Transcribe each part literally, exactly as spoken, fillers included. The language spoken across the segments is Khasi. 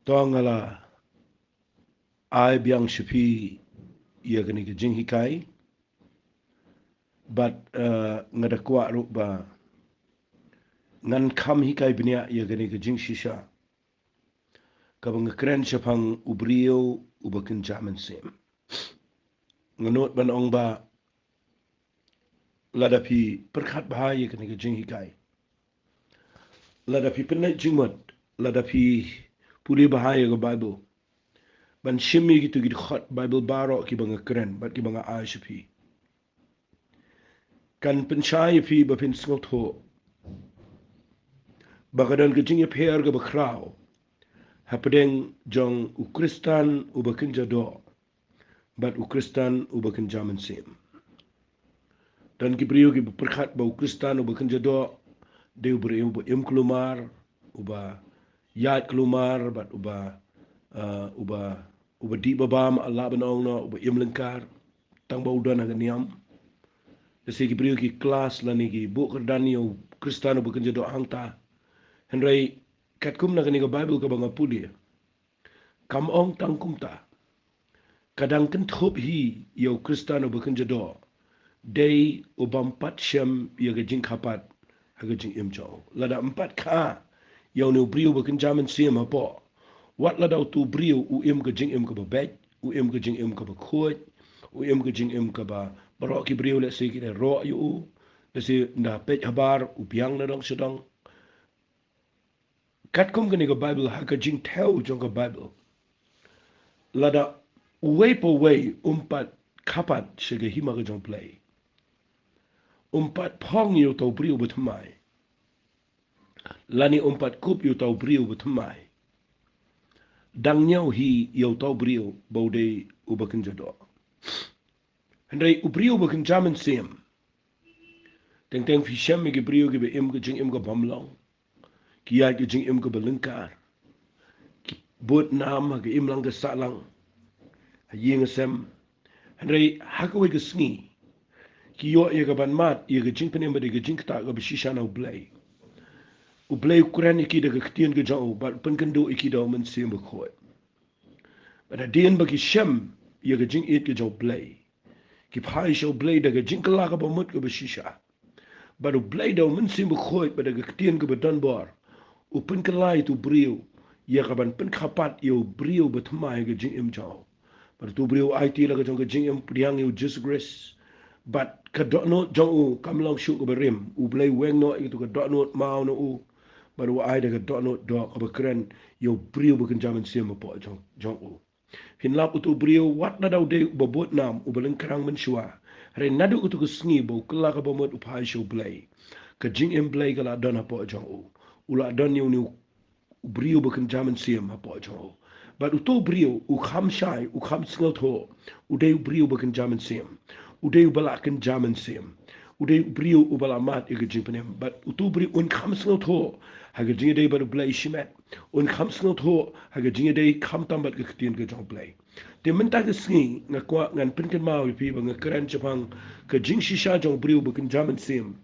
To nga la ai biang sha phi ïa kane ka jinghikai. Bad, eh, nga da kwah ruh ba ngan kham hikai bniah ïa kane ka jingshisha kaba nga kren shaphang u briew uba kynja mynsiem. Nga nud ban ong ba lada phi pyrkhat bha ïa kane ka jinghikai, lada phi pynleit jingmut, lada phi pule bha ïa ka Baibl, ban shim ïa kitu ki dkhot Baibl baroh kiba nga kren bad kiba nga ai sha phi, kan pynshai ïa phi ba phin sngewthuh ba ka don ka jingïapher kaba khraw hapdeng jong u Khristan uba kynja doh bad u Khristan uba kynja mynsiem. Don ki briew kiba pyrkhat ba u Khristan uba kynja doh dei u briew uba im kulmar, uba ïaid kulmar bad uba, eh, uba, uba dih ba bam, lah ban ong noh, uba im lyngkar, tang ba u don ha ka niam. Lehse ki briew ki klas lane ki buh kyrdan ïa u Khristan uba kynja doh hangta. Hynrei katkum na kane ka Baibl kaba nga pule, kam ong tang kumta. Ka dang kynthup hi ïa u Khristan uba kynja doh dei u bym pat shem ïa ka jingkhapat ha ka jingim jong u. Lada ym pat kha ïa une u briew uba kynja mynsiem hapoh, wat lada utu u briew u im ka jingim kaba beit, u im ka jingim kaba khuid, u im ka jingim kaba baroh ki briew lehse ki da roh ïa u, lehse ynda peit habar u biang na dong sha dong. Katkum kane ka Baibl, ha ka jingthew jong ka Baibl, lada uwei pa uwei um pat khapat sha ka hima ka jong U Blei, um pat phong ïa uta u briew uba thymmai, lane um pat kup ïa uta u briew uba thymmai, dang ñiew hi ïa uta u briew ba u dei uba kynja doh. Hynrei u briew uba kynja mynsiem, teng teng phi shem ïa ki briew kiba im ka jingim ka bym long, ki ïaid ka jingim kaba lyngkar, ki bud nam ha ka imlang ka sahlang, ha ïing ha sem. Hynrei ha kawei ka sngi ki ïoh ïa ka ban mad ïa ka jingpynim bad ïa ka jingktah kaba shisha na U Blei. U Blei u kren ïa ki da ka ktien ka jong u bad u pynkynduh ïa ki da U Mynsiem Bakhuid. Bad hadien ba ki shem ïa ka jingïeit ka jong U Blei, ki phai sha U Blei da ka jingkylla kaba mut kaba shisha. Bad U Blei da U Mynsiem Bakhuid bad da ka ktien kaba don bor, u pynkylla ïa utu u briew ïa ka ban pynkhapat ïa u briew uba thymmai ha ka jingim jong u. Bad utu u briew u aiti la ka jong ka jingim pdiang ïa U Jisu Khrist. Bad ka dohnud jong u kam long shuh kaba rim. U Blei u weng noh ïa katu ka dohnud maw na u. Bad u ai da ka dohnud doh kaba kren ïa u briew uba kynja mynsiem hapoh jong, jong u. Phin lap utu u briew wat lada u dei uba bud nam, uba lyngkhrang mynshuwa, hynrei naduh katu ka sngi ba u kylla kaba mut u phai sha U Blei, ka jingim Blei ka la don hapoh jong u. U la don ïa une u briew uba kynja mynsiem hapoh jong u. Bad utu u briew u kham shai, u kham sngewthuh, u dei u briew uba kynja mynsiem, u dei uba la kynja mynsiem, u dei u briew uba la mad ïa ka jingpynim. Bad utu u briew un kham sngewthuh ha ka jingïadei bad U Blei shimet, un kham sngewthuh ha ka jingïadei khamtam bad ka ktien ka jong U Blei. Te mynta ka sngi nga kwah ngan pynkynmaw ïa phi ba nga kren shaphang ka jingshisha jong u briew uba kynja mynsiem.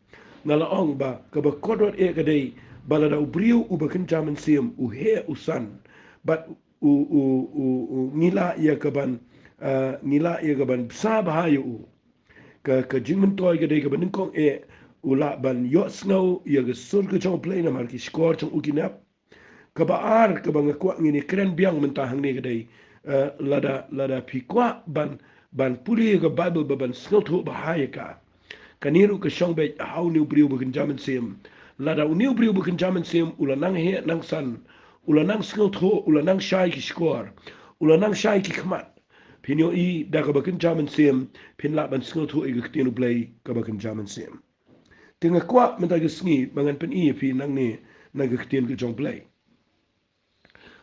Nga la ong ba kaba kordor eh ka dei ba lada u briew uba kynja mynsiem u heh u san, bad u, u, u, u ngi lah ïa ka ban, eh, ngi lah ïa ka ban bsa bha ïa u. Ka, ka jingmyntoi ka dei kaba nyngkong eh u lah ban ïohsngew ïa ka sur ka jong U Blei namar ki shkor jong u ki nep. Kaba ar kaba nga kwah ngin ïa kren biang mynta hangne ka dei, eh, lada, lada phi kwah ban, ban pule ïa ka Baibl ba ban sngewthuh bha ïa ka. Kane ruh ka shong beit ha une u briew uba kynja mynsiem. Lada une u briew uba kynja mynsiem u la nang heh nang san, u la nang sngewthuh, u la nang shai ki shkor, u la nang shai ki khmat, phin ïohi da kaba kynja mynsiem phin lah ban sngewthuh ïa ka ktien U Blei kaba kynja mynsiem. Te nga kwah mynta ka sngi ba ngan pyni ïa phi nangne na ka ktien ka jong U Blei.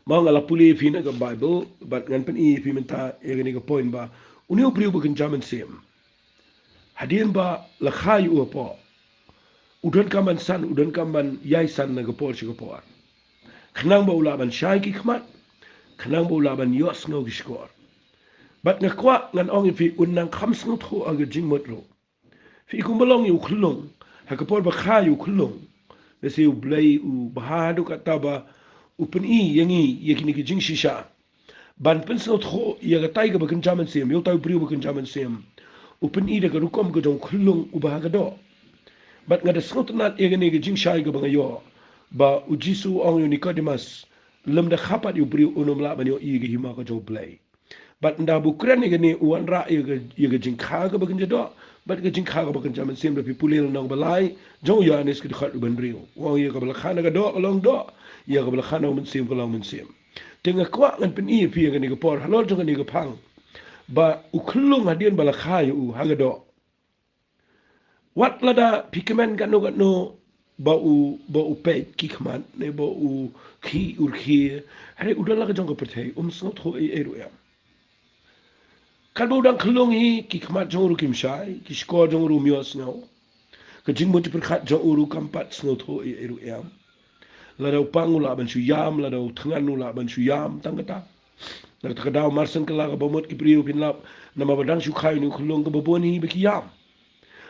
Ma nga la pule ïa phi na ka Baibl bad ngan pyni ïa phi mynta ïa kane ka point ba une u briew uba kynja mynsiem, hadien ba la kha ïa u hapoh, u donkam ban san, u donkam ban ïai san na ka por sha ka por, khnang ba u lah ban shai ki khmat, khnang ba u lah ban ïohsngew ki shkor. Bad nga kwah ngan ong ïa phi un nang kham sngewthuh ha ka jingmut ruh. Phi i kumba long ïa u khyllung, ha ka por ba kha ïa u khyllung, lehse U Blei u bha haduh katta ba u pyni ïa ngi ïa kine ki jingshisha ban pynsngewthuh ïa katai kaba kynja mynsiem, ïa utai u briew ba kynja mynsiem. U pyni da ka rukom ka jong u khyllung uba ha ka doh. Bad nga da sngewtynnad ïa kane ka jingshai kaba nga ïoh, ba u Jisu u ong ïa u Nikodemus, lymda kha pat ïa u briew un ym lah ban ïohi ïa ka hima ka jong U Blei. Bad ynda u kren ïa kane u wanrah ïa ka, ïa ka jingkha kaba kynja doh bad ka jingkha kaba kynja mynsiem. Da phi pule lynnong ba lai jong u Ïoannis ka dkhot kaba hynriew, u ong ïa kaba la kha na ka doh ka long doh, ïa kaba la kha na u mynsiem ka long mynsiem. Te nga kwah ngan pyni ïa phi ïa kane ka por halor jong kane ka phang, ba u khyllung hadien ba la kha ïa u ha ka doh, wat lada phi kmen katno katno ba u, ba u peit ki khmat ne ba u khih u rkhie, hynrei u don la ka jong ka pyrthei, um sngewthuh ei ei ruh em. Katba u dang khyllung hi, ki khmat jong u ruh kim shai, ki shkor jong u ruh um ïohsngew, ka jingmut jingpyrkhat jong u ruh kam pat sngewthuh ei ei ruh em. Lada u pang u lah ban shu ïam, lada u thngan u lah ban shu ïam, tang kata. Na kata ka daw mar shen kylla kaba mut ki briew phin lap, namar ba dang shu kha ïa une u khyllung kaba bun hi ba ki ïam.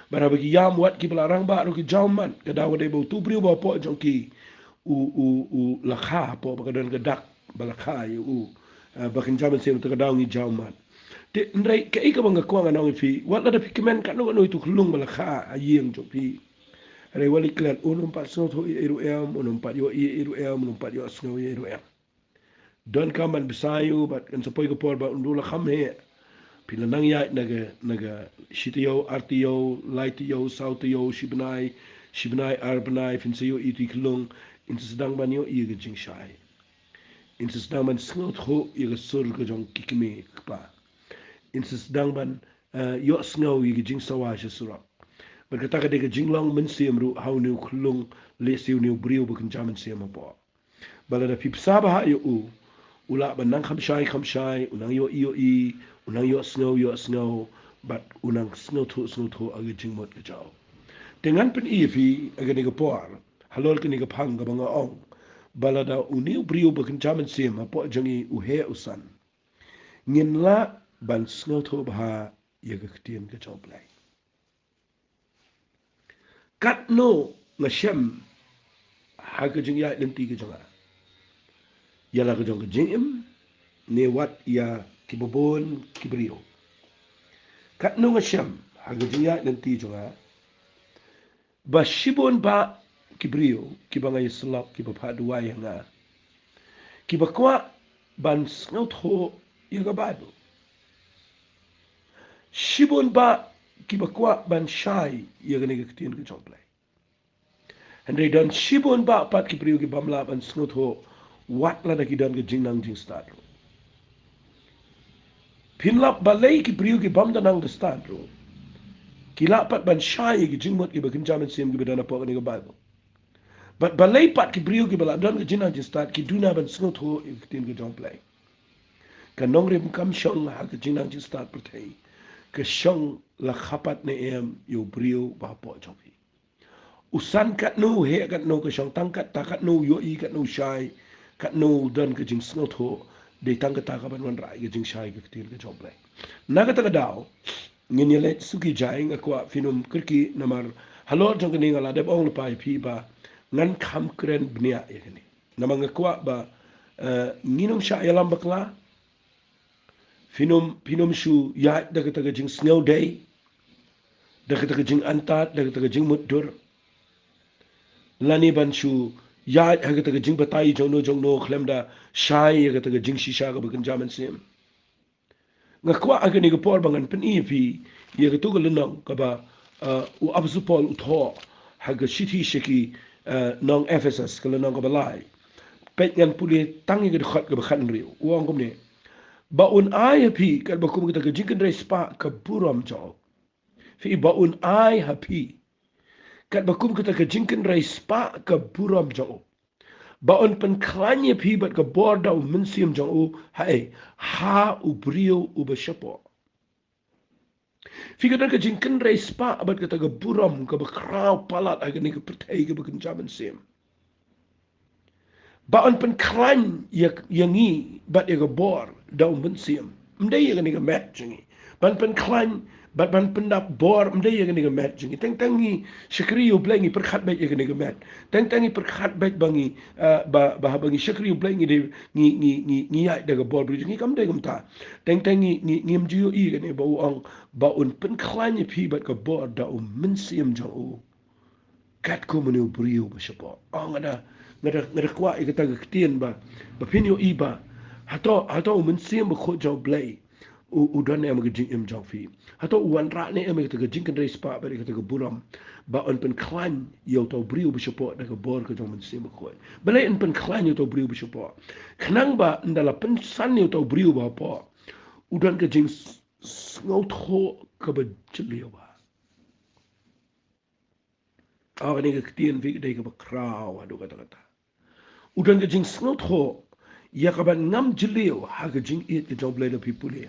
Bad haba ki ïam wat kiba la rangbah ruh ki jaw mat, ka daw ka dei ba utu u briew ba hapoh jong ki u, u, u la kha hapoh ba ka don ka dak ba la kha ïa u, eh, ba kynja mynsiem, ta ka daw ngi jaw mat. Te hynrei kaei kaba nga kwah ngan ong ïa phi, wat lada phi kmen katno katno ïa utu u khyllung ba la kha ha ïing jong phi, hynrei wat leit klet, un ym pat sngewthuh ei ei ruh em, un ym pat ïohi ei ei ruh em, un ym pat ïohsngew ei ei ruh em. Donkam ban bsa ïa u, bad kan sa poi ka por ba un duh la kham heh. Phi la nang ïaid na ka, na ka shi taïew, ar taïew, lai taïew, saw taïew, shi bnai, shi bnai, ar bnai, phin sa ïohi ïa utu u khyllung, in sa sdang ban ïohi ïa ka jingshai. In sa sdang ban sngewthuh ïa ka sur ka jong ki kmie ki kpa. In sa sdang ban, eh, ïohsngew ïa ka jingsawa sha surok. Bad kata ka dei ka jinglong mynsiem ruh ha une u khyllung, lehse une u briew ba kynja mynsiem hapoh. Ba lada phi bsa bha ïa u, u lah ban nang kham shai kham shai, u nang ïohi ïohi, u nang ïohsngew ïohsngew, bad u nang sngewthuh sngewthuh ha ka jingmut ka jong u. Te ngan pyni ïa phi ha kane ka por halor kane ka phang kaba nga ong, ba lada une u briew ba kynja mynsiem hapoh jong ngi u heh u san, ngin lah ban sngewthuh bha ïa ka ktien ka jong U Blei. Katno nga shem ha ka jingïaid lynti ka jong nga, ïa la ka jong ka jingim ne wat ïa kiba bun ki briew. Katno nga shem ha ka jingïaid lynti jong nga, ba shibun bah ki briew kiba nga ïasyllok, kiba phah duwai ha nga, kiba kwah ban sngewthuh ïa ka Baibl. Shibun bah kiba kwah ban shai ïa kane ka ktien ka jong U Blei. Hynrei don shibun bah pat ki briew ki bym lah ban sngewthuh, wat lada ki don ka jingnang jingstad ruh. Phin lap balei ki briew ki bym da nang da stad ruh ki lah pat ban shai ïa ki jingmut kiba kynja mynsiem kiba don hapoh kane ka Baibl. Bad balei pat ki briew kiba la don ka jingnang jingstad ki duna ban sngewthuh ïa ka ktien ka jong U Blei. Ka nongrim kam shong ha ka jingnang jingstad pyrthei, ka shong la kha pat ne em ïa u briew ba hapoh jong phi. U san katno, u heh katno, ka shong tang katta, katno u ïohi, katno u shai, katno u don ka jingsngewthuh, dei tang kata kaban wanrah ïa ka jingshai ka ktien ka jong U Blei. Na kata ka daw ngin ïaleit suki jai, nga kwah phin ym kyrkieh namar halor jong kane nga la dep ong lypa ïa phi ba ngan kham kren bniah ïa kane. Namar nga kwah ba, eh, ngin ym shah ïalam bakla. Phin ym, phin ym shu ïaid da kata ka jingsngewdei, da kata ka jingantad, da kata ka jingmutdur, lane ban shu ïaid ha kata ka jingbatai jongno jongno khlem da shai ïa kata ka jingshisha kaba kynja mynsiem. Nga kwah ha kane ka por ba ngan pyni ïa phi ïa kato ka lynnong kaba, uh, u Apostol Paul u thoh ha ka shithi sha ki, uh, nong Ephesus, ka lynnong kaba lai. Peit, ngan pule tang ïa ka dkhot kaba khathynriew. U ong kumne: Ba un ai ha phi katba kum kata ka jingkynrei spah ka burom jong u. Phi, ba un ai ha phi katba kum kata ka jingkynrei spah ka burom jong u. Ba un pynkhlaiñ ïa phi bad ka bor da u Mynsiem jong u, haei, ha u briew uba shapoh. Phi, ka don ka jingkynrei spah bad kata ka burom kaba khraw palat ha kane ka pyrthei kaba kynja mynsiem. Ba un pynkhlaiñ ïa, ïa ngi bad ïa ka bor da u Mynsiem. Ym dei ïa kane ka met jong ngi. Ban pynkhlaiñ Bad ban pyndap bor ym dei ïa kane ka met jong ngi. Teng teng ngi shakri ïa U Blei ngi pyrkhat beit ïa kane ka met. Teng teng ngi pyrkhat beit ba ngi, eh, ba, ba haba ngi shakri ïa U Blei ngi dei ngi, ngi, ngi, ngi ïaid da ka bor briew jong ngi, kam dei kumta. Teng teng ngi, ngi, ngim ju ïohi ïa kane ba u ong ba un pynkhlaiñ ïa phi bad ka bor da U Mynsiem jong u. Katkum une u briew ba shapoh. Oh, nga da, nga da, nga da kwah ïa kata ka ktien ba, ba phin ïohi ba hato, hato U Mynsiem Bakhuid jong U Blei u, u don em ha ka jingim jong phi. Hato u wanrah ne em ïa kata ka jingkynrei spah bad ïa kata ka burom ba un pynkhlaiñ ïa uta u briew ba shapoh da ka bor ka jong U Mynsiem Bakhuid. Balei un pynkhlaiñ ïa uta u briew ba shapoh? Khnang ba ynda la pynsan ïa uta u briew ba hapoh, u don ka jing s-, sngewthuh kaba jylliew bha. Oh, kane ka ktien phi ka dei kaba khraw haduh katta katta. U don ka jingsngewthuh ïa kaba ngam jylliew ha ka jingïeit ka jong U Blei, da phi pule.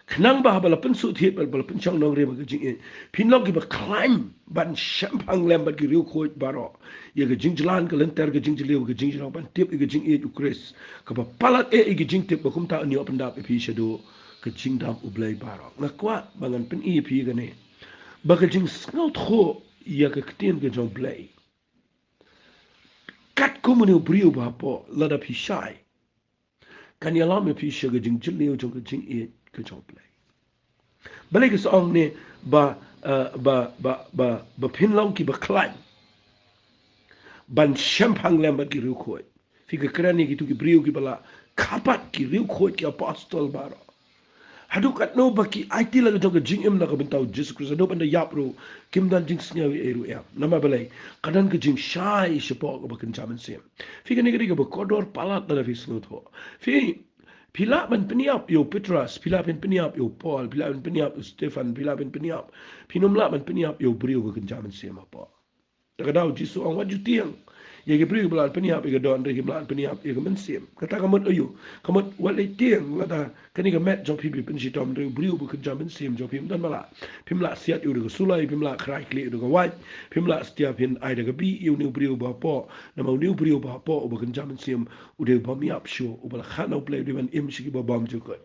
Khnang ba haba la pynsuhthied bad ba la pynshong nongrim ha ka jingïeit, phin long kiba khlaiñ ban shemphang lem bad ki riewkhuid baroh ïa ka jingjlan ka lynter ka jingjylliew ka jingjrong ban tip ïa ka jingïeit U Khrist kaba palat eh ïa ka jingtip ba kumta un ïoh pyndap ïa phi shaduh ka jingdam U Blei baroh. Nga kwah ba ngan pyni ïa phi kane ba ka jingsngewthuh ïa ka ktien ka jong U Blei, katkum une u briew ba hapoh, lada phi shai, kan ïalam ïa phi sha ka jingjylliew jong ka jingïeit ka jong U Blei. Balei ka sa ong ne ba, eh, ba, ba, ba, ba phin long kiba khlaiñ ban shemphang lem bad ki riewkhuid? Phi ka kren ïa kito ki briew kiba la kha pat, ki riewkhuid, ki apostol baroh. Haduh katno ba ki aiti la ka jong ka jingim na ka bynta U Jisu Khrist, haduh ban da ïap ruh kim don jingsngew ei ei ruh ïa. Namar balei? Ka don ka jingshai shapoh kaba kynja mynsiem. Phi, kane ka dei kaba kordor palat lada phi sngewthuh. Phi, phi lah ban pynïap ïa u Petros, phi lah ban pynïap ïa u Paul, phi lah ban pynïap ïa u Stephan, phi lah ban pynïap. Phin ym lah ban pynïap ïa u briew ba kynja mynsiem hapoh. Te ka daw Jisu ong, wat ju tieng ïa ki briew kiba lah pynïap ïa ka dohnud, kim lah pynïap ïa ka mynsiem. Kata ka mut aïu? Ka mut wat leit tieng, lada kane ka met jong phi ba pynshitom da u briew ba kynja mynsiem jong phi, ym don ba lah. Phim lah siat ïa u da ka suloi, phim lah khrai khlieh ïa u da ka wait, phim lah stia phin ai da ka bih ïa une u briew ba hapoh. Namar une u briew ba hapoh uba kynja mynsiem u dei u bym ïap shuh, uba la khana U Blei u dei ban im sha kiba bymjukut.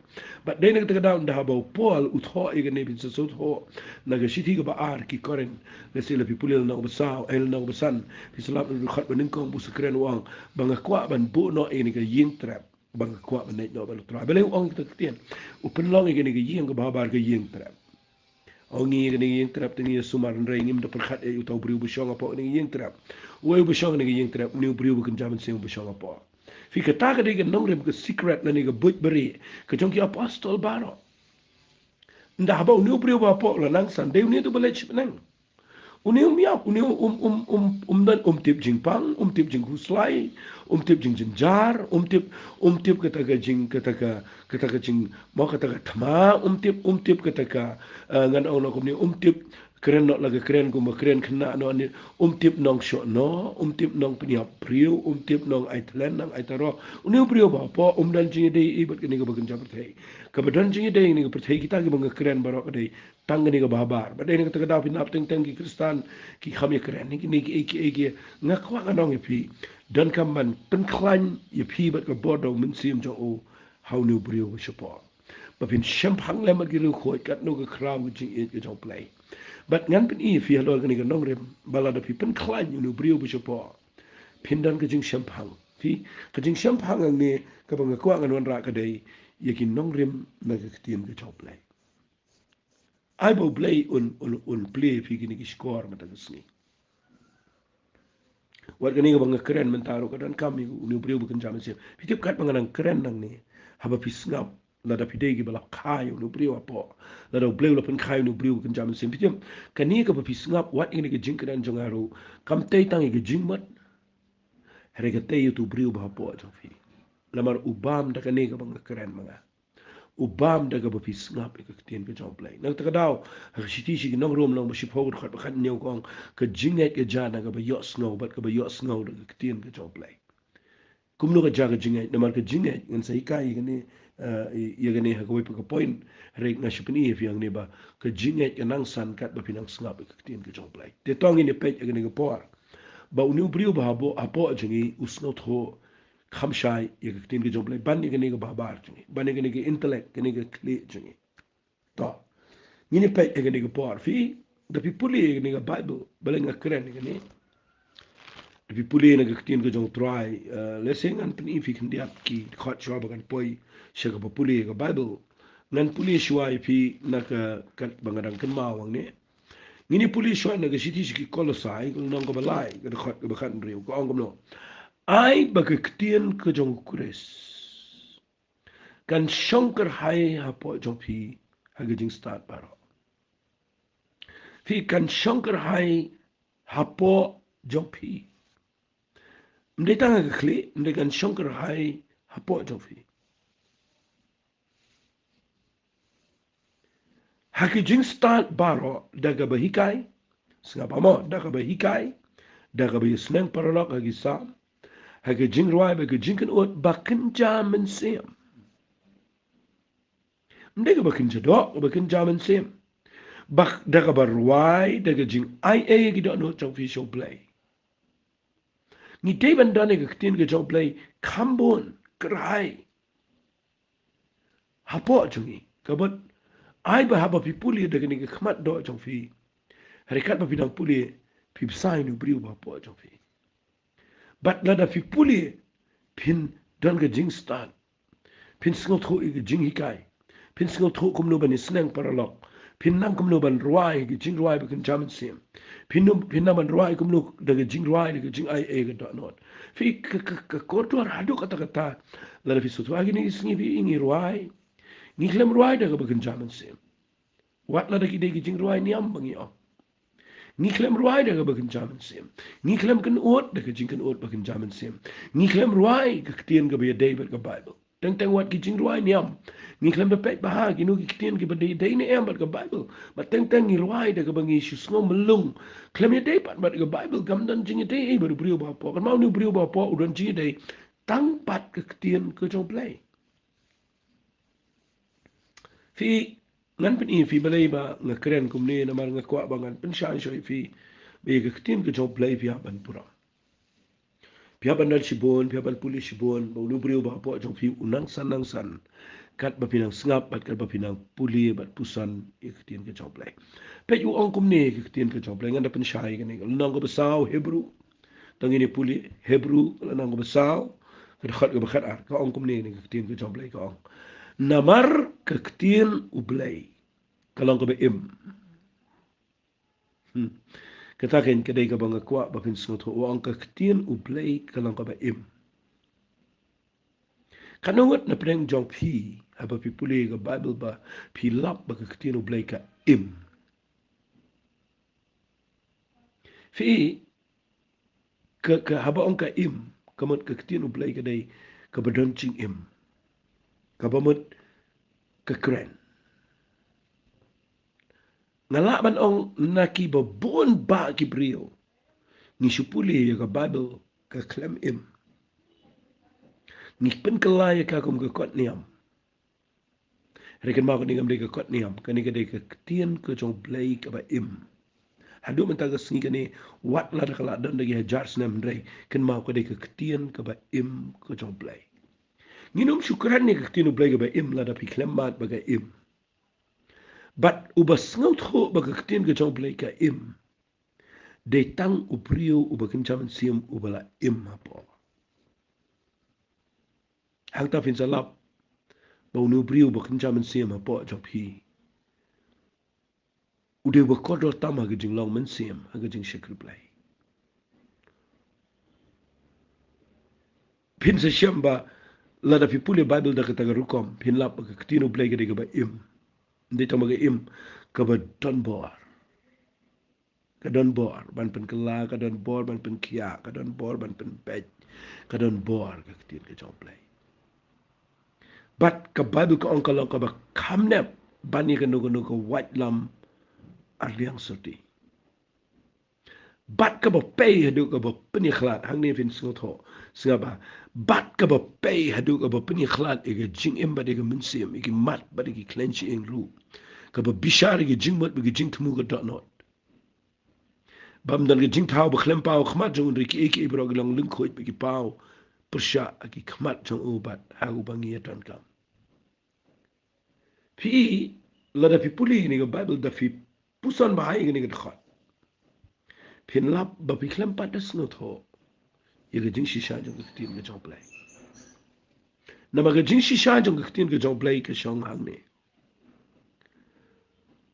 Bad dei na kata ka daw ynda haba u Paul u thoh ïa kane, phin sa sngewthuh na ka shithi kaba ar ki Korinth, lehse lada phi pule lynnong ba saw, eh, lynnong ba san, phin sa lap na ka dkhot ba nyngkong, ba u sa kren, u ong ba nga kwah ban buh noh ïa kane ka ïing trep, ba nga kwah ban leit noh bad U Trai. Balei u ong kita ki ktien? U pynlong ïa kane ka ïing kaba habar ka ïing trep. Ong ngi, kane ka ïing trep te ngi ïa sumar, hynrei ngim da pyrkhat ïa uta u briew ba shong hapoh kane ka ïing trep. Uei uba shong kane ka ïing trep? Une u briew ba kynja mynsiem uba shong hapoh. Phi, kata ka dei ka nongrim, ka secret lane ka buit barieh ka jong ki apostol baroh. Ynda haba une u briew ba hapoh u la nang san, dei une uto uba leit shaphrang. Une um ïap, une um, um, um, um don, um tip jingpang, um tip jingkhuslai, um tip jingjynjar, um tip, um tip kata ka jing, kata ka, kata ka jing, mo, kata ka thma, um tip, um tip kata ka, eh, ngan ong noh kumne, um tip kren noh la ka kren kumba kren khynnah noh ne, um tip nongshohnoh, um tip nongpynïap briew, um tip nong ai thliew, nong ai taroh. Une u briew ba hapoh um don jingïadei ei ei bad kane kaba kynja pyrthei. Kaba don jingïadei ïa kane ka pyrthei, kita kiba nga kren baroh ka dei tang kane kaba habar. Bad dei na kata ka daw phin ap teng teng ki Khristan ki kham ïakren ïa kine kiei kiei ki. Nga kwah ngan ong ïa phi, donkam ban pynkhlaiñ ïa phi bad ka bor da U Mynsiem jong u ha une u briew ba shapoh, ba phin shemphang lem bad ki riewkhuid katno ka khraw ka jingïeit ka jong U Blei. Bad ngan pyni ïa phi halor kane ka nongrim ba lada phi pynkhlaiñ ïa une u briew ba shapoh, phin don ka jingshemphang. Phi, ka jingshemphang hangne kaba nga kwah ngan wanrah ka dei ïa ki nongrim na ka ktien ka jong U Blei. Ai ba U Blei un, un, un plie ïa phi kine ki shkor mynta ka sngi. Wat kane kaba nga kren mynta ruh ka donkam ïa une u briew ba kynja mynsiem. Phi tip katba nga nang kren nangne, haba phi sngap, lada phi dei kiba la kha ïa une u briew hapoh, lada U Blei u la pynkha ïa une u briew ba kynja mynsiem, phi tip, kane kaba phi sngap, wat ïa kane ka jingkren jong nga ruh kam tei tang ïa ka jingmut, hynrei ka tei ïa uto u briew ba hapoh jong phi. Namar u bam da kane kaba nga kren ma nga. U bam da kaba phi sngap ïa ka ktien ka jong U Blei. Na kata ka daw, ha ka shithi sha ki Nong Rom lynnong ba shiphew, dkhot ba khathynñiew ka ong, ka jingngeit ka jia na kaba ïohsngew, bad kaba ïohsngew da ka ktien ka jong U Blei. Kumno ka jia ka jingngeit? Namar ka jingngeit, ngan sa hikai ïa kane, eh, ïa kane ha kawei pat ka point, hynrei nga shu pyni ïa phi hangne ba ka jingngeit ka nang san katba phi nang sngap ïa ka ktien ka jong U Blei. Te to ngin ïa peit ha kane ka por ba une u briew ba hapoh, hapoh jong ngi u sngewthuh kham shai ïa ka ktien ka jong U Blei ban ïa kane kaba habar jong ngi, ban ïa kane ka intellect, kane ka khlieh jong ngi. To, Ngin ïa peit ïa kane ka por. Phi, da phi pule ïa kane ka Bible, balei nga kren ïa kane. Da phi pule na ka ktien ka jong U Trai, eh, lehse ngan pyni ïa phi khyndiat ki dkhot shuwa ba ngan poi sha kaba pule ïa ka Bible. Ngan pule shuwa ïa phi na ka, kaba nga dang kynmaw hangne. Ngin ïa pule shuwa na ka shithi sha ki Kolosai, ka lynnong kaba lai, ka dkhot kaba khathynriew, ka ong kumno. Ai ba ka ktien ka jong U Khrist kan shong kyrhai hapoh jong phi ha ka jingstad baroh. Phi, kan shong kyrhai hapoh jong phi. Ym dei tang ha ka khlieh, ym dei, kan shong kyrhai hapoh jong phi. Ha ka jingstad baroh, da kaba hikai, sngap mo, da kaba hikai, da kaba ïasneng paralok ha ki Salm, ha ka jingrwai bad ka jingkynnoh ba kynja mynsiem. Ym dei kaba kynja doh, kaba kynja mynsiem. Bad da kaba rwai, da ka jingaiei ki dohnud jong phi sha U Blei. Ngi dei ban don ïa ka ktien ka jong U Blei kham bun, kyrhai hapoh jong ngi. Ka mut, ai ba haba phi pule da kane ka khmat doh jong phi, hynrei katba phi dang pule, phi bsa ïa une u briew ba hapoh jong phi. Bad lada phi pule, phin don ka jingstad. Phin sngewthuh ïa ka jinghikai. Phin sngewthuh kumno ban ïasneng paralok. Phin nang kumno ban rwai ïa ka jingrwai ba kynja mynsiem. Phin nang, phin nang ban rwai kumno da ka jingrwai, da ka jingaiei ka dohnud. Phi, ka, ka, ka kordor haduh katta katta. Lada phi sngewthuh ha kine ki sngi phi, ngi rwai. Ngi khlem rwai da kaba kynja mynsiem. Wat lada ki dei ki jingrwai niam ba ngi ong. Ngi khlem rwai da kaba kynja mynsiem. Ngi khlem kynnoh da ka jingkynnoh ba kynja mynsiem. Ngi khlem rwai ka ktien kaba ïadei bad ka Bible. Teng teng wat ki jingrwai niam. Ngi khlem da peit bha kino ki ktien kiba dei, dei ne em bad ka Bible. Bad teng teng ngi rwai da kaba ngi shu sngew mlung. Khlem ïadei pat bad ka Bible, kam don jingïadei ei bad u briew ba hapoh. Kynmaw, une u briew ba hapoh u don jingïadei tang bad ka ktien ka jong U Blei. Phi, ngan pyni ïa phi balei ba nga kren kumne, namar nga kwah ba ngan pynshai shuh ïa phi ba ïa ka ktien ka jong U Blei phi hap ban burom. Phi hap ban don shibun, phi hap ban pule shibun, ba une u briew ba hapoh jong phi u nang san nang san. Katba phi nang sngap, bad katba phi nang pule, bad puson ïa ka ktien ka jong U Blei. Peit u ong kumne ïa ka ktien ka jong U Blei, ngan da pynshai ïa kane, ka lynnong kaba saw Hebru. Tang ngin ïa pule Hebru, ka lynnong kaba saw, ka dkhot kaba khatar, ka ong kumne ïa ka ktien ka jong U Blei, ka ong. Namar ka ktien U Blei ka long kaba im. Hmm. Kata kein ka dei kaba nga kwah ba phin sngewthuh, u ong ka ktien U Blei ka long kaba im. Katno ngut na pdeng jong phi, haba phi pule ka Bible ba phi lap ba ka ktien U Blei ka im. Phi, ka, ka haba ong ka im, ka mut ka ktien U Blei ka dei kaba don jingim. Kaba mut ka kren. Nga lah ban ong na kiba bun bah ki briew ngi shu pule ïa ka Bible ka khlem im. Ngi pynkylla ïa ka kum ka kot niam. Hynrei kynmaw, kane kam dei ka kot niam, kane ka dei ka ktien ka jong U Blei kaba im. Haduh mynta ka sngi kane, wat lada ka la don da ki hajar snem, hynrei kynmaw, ka dei ka ktien kaba im ka jong U Blei. Ngin ym shu kren ïa ka ktien U Blei kaba im lada phi khlem mad ba ka im. Bad uba sngewthuh ba ka ktien ka jong U Blei ka im, dei tang u briew uba kynja mynsiem uba la im hapoh. Hangta phin sa lap ba une u briew uba kynja mynsiem hapoh jong phi u dei uba kordor tam ha ka jinglong mynsiem, ha ka jingshakri Blei. Phin sa shem ba lada phi pule Bible da kata ka rukom, phin lap ba ka ktien U Blei ka dei kaba im. Ym dei tang ba ka im, kaba don bor. Ka don bor ban pynkylla, ka don bor ban pynkhiah, ka don bor ban pynbeit, ka don bor ka ktien ka jong U Blei. Bad ka Bible ka ong ka long kaba kham nep ban ïa kano kano ka waitlam arliang syrti. Bad kaba pei haduh kaba pynïakhlad, hangne phin sngewthuh, sngap bha. Bad kaba pei haduh kaba pynïakhlad ïa ka jingim bad ïa ka mynsiem, ïa ki mat bad ïa ki khlaiñ shyieng ruh. Kaba bishar ïa ki jingmut bad ki jingthmu ka dohnud. Bym don ka jingthaw ba khlem paw ha khmat jong u, hynrei kiei kiei baroh ki long lyngkhuid bad ki paw pyrshah ha ki khmat jong u bad ha uba ngi ïa donkam. Phi, Lada phi pule ïa kane ka Baibl, da phi puson bha ïa kane ka dkhot, phin lap ba phi khlem pat da sngewthuh ïa ka jingshisha jong ka ktien ka jong U Blei. Namar ka jingshisha jong ka ktien ka jong U Blei ka shong hangne.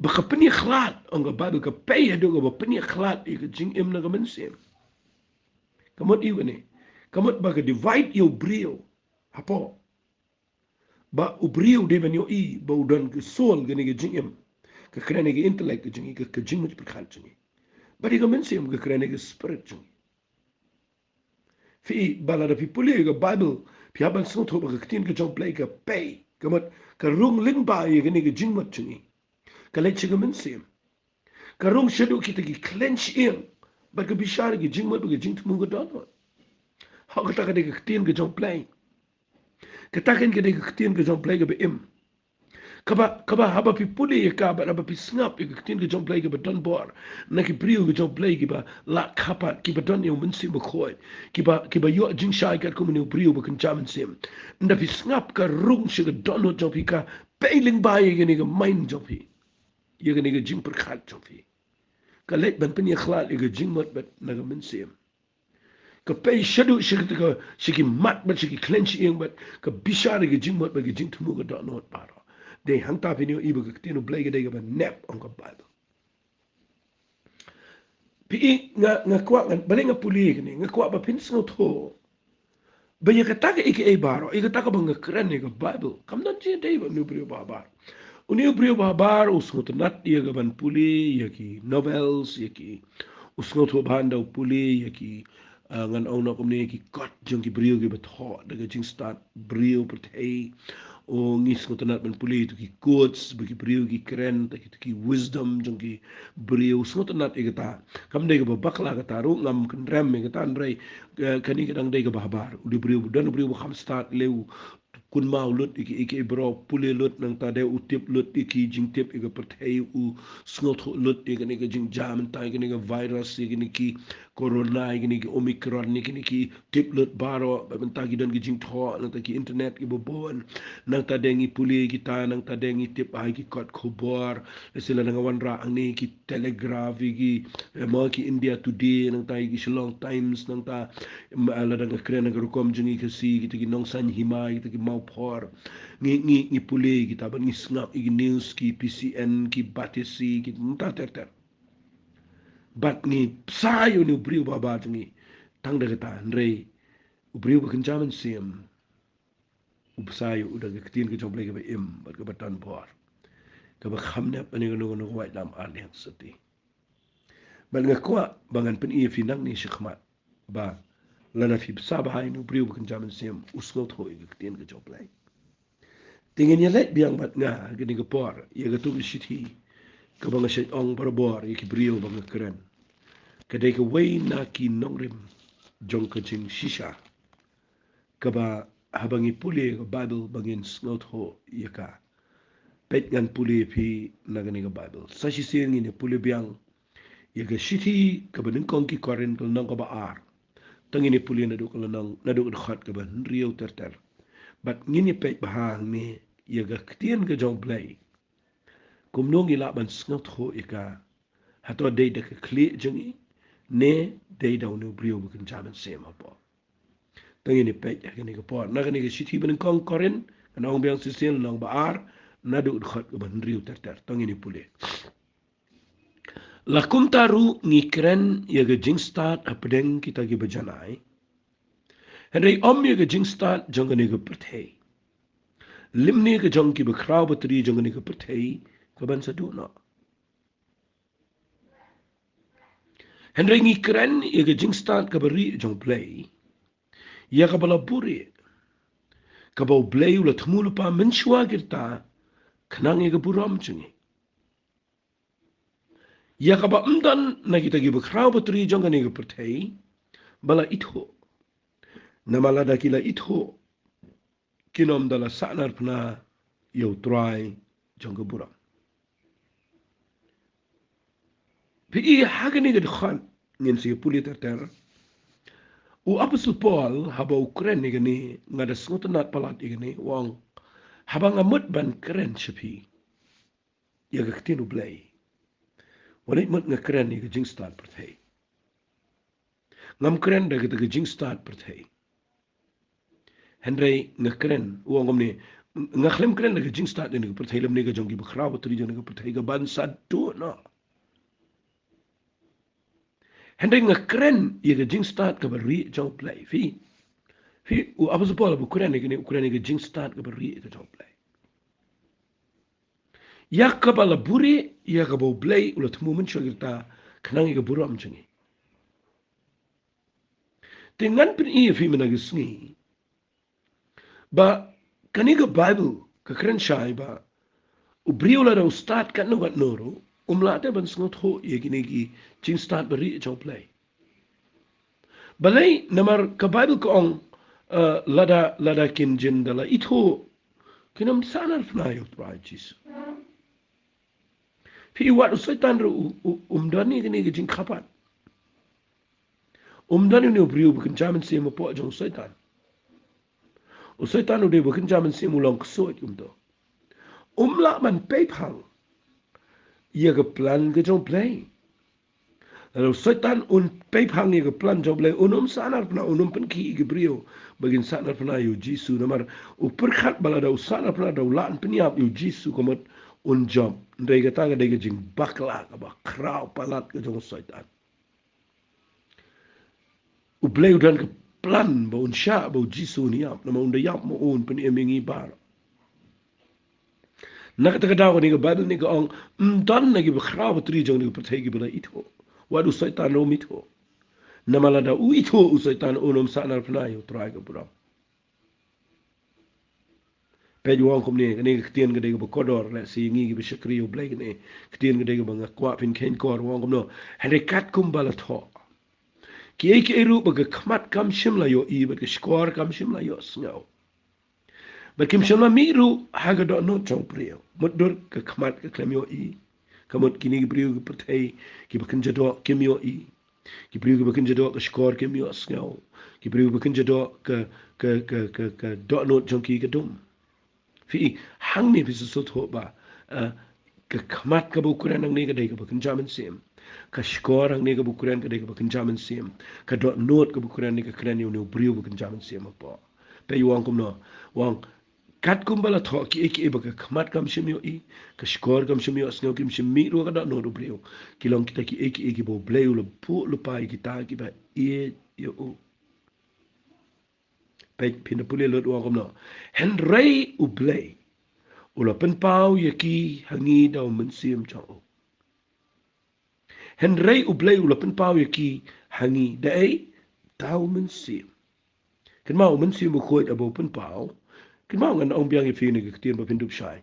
Ba ka pynïakhlad, ong ka Baibl, ka pei haduh kaba pynïakhlad ïa ka jingim na ka mynsiem. Ka mut ïa kane, ka mut ba ka divide ïa u briew hapoh. Ba u briew dei ban ïohi ba u don ka soul, kane ka jingim, ka kren ïa ka intellect ka jong ngi, ka, ka jingmut pyrkhat jong ngi. Bad ïa ka mynsiem, ka kren ïa ka spirit jong ngi. Phi i ba lada phi pule ïa ka Baibl, phi hap ban sngewthuh ba ka ktien ka jong U Blei ka pei, ka mut, ka rung lyngba ïa kane ka jingmut jong ngi. Ka leit sha ka mynsiem. Ka rung shaduh kita ki khlaiñ shyieng bad ka bishar ïa ki jingmut bad ka jingthmu ka dohnud. Ha, kata ka dei ka ktien ka jong U Blei. Kata ka dei ka ktien ka jong U Blei kaba im. Kaba, kaba haba phi pule ïa ka bad haba phi sngap ïa ka ktien ka jong U Blei kaba don bor na ki briew ka jong U Blei kiba la khapat, kiba don ïa u Mynsiem Bakhuid, kiba, kiba ïoh jingshai katkum une u briew ba kynja mynsiem. Ynda phi sngap, ka rung sha ka dohnud jong phi, ka pei lyngba ïa kane ka mind jong phi, ïa kane ka jingpyrkhat jong phi. Ka leit ban pynïakhlad ïa ka jingmut bad na ka mynsiem. Ka pei shaduh sha kita ka, sha ki mat bad sha ki khlaiñ shyieng bad ka bishar ïa ka jingmut bad ka jingthmu ka dohnud baroh. Dei hangta phin ïohi ba ka ktien U Blei ka dei kaba nep, ong ka Baibl. Phi i, nga, nga kwah, nga, balei nga pule ïa kane, nga kwah ba phin sngewthuh ba ïa kata kaei kaei baroh, ïa kata kaba nga kren ïa ka Baibl, kam don jingïadei bad une u briew bahabar. Une u briew bahabar u sngewtynnat ïa ka ban pule ïa ki novels, ïa ki, u sngewthuh bha ynda u pule ïa ki, ah, ngan ong noh kumne, ïa ki kot jong ki briew kiba thoh da ka jingstad briew pyrthei. O, ngi sngewtynnat ban pule ïa ki quotes ba ki briew ki kren, da ki, ki wisdom jong ki briew, sngewtynnat ïa kata. Kam dei kaba bakla kata ruh, ngam kynrem ïa kata, hynrei, eh, kane ka dang dei kaba habar. U dei u briew, don u briew ba kham stad, leh u kynmaw lut ïa ki, ïa ki baroh, pule lut, nangta de u tip lut ïa ki jingtip ïa ka pyrthei, u sngewthuh lut ïa kane ka jingjia mynta, ïa kane ka virus, ïa kine ki corona, ïa kine ki Omicron, ïa kine ki tip lut baroh, ba mynta ki don ki jingthoh, nangta ki internet kiba bun, nangta de ngi pule kita, nangta de ngi tip ha ki kot khubor, lehse lada nga wanrah hangne ki Telegraph, ïa ki, eh, mo ki India Today, nangta ïa ki Shillong Times, nangta, em, eh, lada nga kren ha ka rukom jong ngi Khasi, kita ki Nongsaiñ Hima, kita ki Mawphor, ngi, ngi, ngi pule kita, bad ngi sngap ïa ki news, ki P C N, ki Batesi, ki nangta ter ter. Bad ngi bsa ïa une u briew bahabar jong ngi tang da kata, hynrei u briew ba kynja mynsiem, u bsa ïa u da ka ktien ka jong U Blei kaba im bad kaba don bor, kaba kham nep ïa kano kano ka waitlam ar liang shatei. Bad nga kwah ba ngan pyni ïa phi nangne shakhmat ba lada phi bsa bha ïa une u briew ba kynja mynsiem, u sngewthuh ïa ka ktien ka jong U Blei. Te ngin ïa leit biang bad nga ha kane ka por ïa kato ka shithi kaba nga shait ong barabor ïa ki briew ba nga kren. Ka dei kawei na ki nongrim jong ka jingshisha, kaba haba ngi pule ïa ka Baibl ba ngin sngewthuh ïa ka. Peit, ngan pule ïa phi na kane ka Baibl. Sa shisien ngin ïa pule biang ïa ka shithi kaba nyngkong ki Korinth, ka lynnong kaba ar. To ngin ïa pule naduh ka lynnong, naduh ka dkhot kaba hynriew ter ter. Bad ngin ïa peit bha hangne ïa ka ktien ka jong U Blei, kumno ngi lah ban sngewthuh ïa ka. Hato dei da ka khlieh jong ngi, ne dei da une u briew ba kynja mynsiem hapoh? To ngin ïa peit ha kane ka por na kane ka shithi ba nyngkong Korinth, ngan ong biang shisien, lynnong ba ar, naduh ka dkhot kaba hynriew ter ter. To ngin ïa pule. La kumta ruh ngi kren ïa ka jingstad hapdeng kita kiba janai, hynrei ym ïa ka jingstad jong kane ka pyrthei, lymne ka jong kiba khraw batri jong kane ka pyrthei kaban sa duh noh. Hynrei ngi kren ïa ka jingstad kaba rieh jong U Blei, ïa kaba la buhrieh, kaba U Blei u la thmu lypa mynshuwa ki rta, khnang ïa ka burom jong ngi. Ïa kaba ym don na kita kiba khraw batri jong kane ka pyrthei ba la ithuh. Namar lada ki la ithuh, kin ym da la sahnarphna ïa U Trai jong ka burom. Phi i, ha kane ka dkhot ngin sa ïa pule ter ter. U Apostol Paul haba u kren ïa kane, nga da sngewtynnat palat ïa kane, u ong, haba nga mut ban kren sha phi, ïa ka ktien U Blei. Wat leit mut nga kren ïa ka jingstad pyrthei. Ngam kren da kata ka jingstad pyrthei. Hynrei nga kren, u ong kumne, nga khlem kren da ka jingstad ïa ka pyrthei lymne ka jong ki bakhraw batri jong ka pyrthei ka ban sa duh noh. Hynrei nga kren ïa ka jingstad kaba rieh jong U Blei. Phi, phi, u Apostol Paul ba u kren ïa kane, u kren ïa ka jingstad kaba rieh ka jong U Blei. Ïa kaba la buhrieh, ïa kaba U Blei u la thmu mynshuwa ïa kita, khnang ïa ka burom jong ngi. Te ngan pyni ïa phi mynta ka sngi ba kane ka Baibl ka kren shai ba u briew lada u stad katno katno ruh, um lah te ban sngewthuh ïa kine ki jingstad ba rieh jong U Blei. Balei? Namar ka Baibl ka ong, eh, lada, lada kin jin da la ithuh, kin ym sahnarphna ïa U Trai Jisu. Phi, wat u Soitan ruh u, u, um don ïa kane ka jingkyrpad. Um don ïa une u briew ba kynja mynsiem hapoh jong u Soitan. U Soitan u dei ba kynja mynsiem, u long ksuid kumto. Um lah ban peiphang ïa ka plan ka jong U Blei. Lada u Soitan un peiphang ïa ka plan jong U Blei, un ym sahnarphna, un ym pynkhih ïa ki briew ba kin sahnarphna ïa u Jisu, namar u pyrkhat ba lada u sahnarphna da u lah ban pynïap ïa u Jisu, ka mut un jop. Hynrei kata ka dei ka jingbakla kaba khraw palat ka jong u Soitan. U Blei u don ka plan ba un shah ba u Jisu un ïap, namar un da ïap ma u, un pynim ïa ngi baroh. Na kata ka daw kane ka Baibl ne ka ong, ym don na ki bakhraw batri jong kane ka pyrthei kiba la ithuh. Wat u Soitan ruh um ithuh. Namar lada u ithuh u Soitan, un ym sahnarphna ïa U Trai ka burom. Peit, u ong kumne, kane ka ktien ka dei kaba kordor, lehse ïa ngi kiba shakri ïa U Blei, kane ka ktien ka dei kaba nga kwah phin kheiñ kor, u ong kumno. Hynrei katkum ba la thoh, kiei kiei ruh ba ka khmat kam shym la ïohi bad ka shkor kam shym la ïohsngew, bad kim shym la mih ruh ha ka dohnud jong u briew. Mutdur, ka khmat ka khlem ïohi. Ka mut kine ki briew ki pyrthei kiba kynja doh kim ïohi. Ki briew kiba kynja doh ka shkor kim ïohsngew. Ki briew kiba kynja doh ka, ka, ka, ka, ka dohnud jong ki ka dum. Phi, hangne phi sngewthuh ba, eh, ka khmat kaba u kren hangne ka dei kaba kynja mynsiem. Ka shkor hangne kaba u kren ka dei kaba kynja mynsiem. Ka dohnud kaba u kren ne ka kren ïa une u briew ba kynja mynsiem hapoh. Peit, u ong kumno, u ong, katkum ba la thoh, kiei kiei ba ka khmat kam shym ïohi, ka shkor kam shym ïohsngew, kim shym mih ruh ha ka dohnud u briew, ki long kita kiei kiei kiba U Blei u la buh lypa ïa kita kiba ïeit ïa u. Peit, phin da pule lut, u ong kumno. Hynrei U Blei u la pynpaw ïa ki ha ngi da u Mynsiem jong u. Hynrei U Blei u la pynpaw ïa ki ha ngi da ei? Da u Mynsiem. Kynmaw, u Mynsiem Bakhuid haba u pynpaw. Kynmaw, ngan ong biang ïa phi kane ka ktien ba phin dup shai.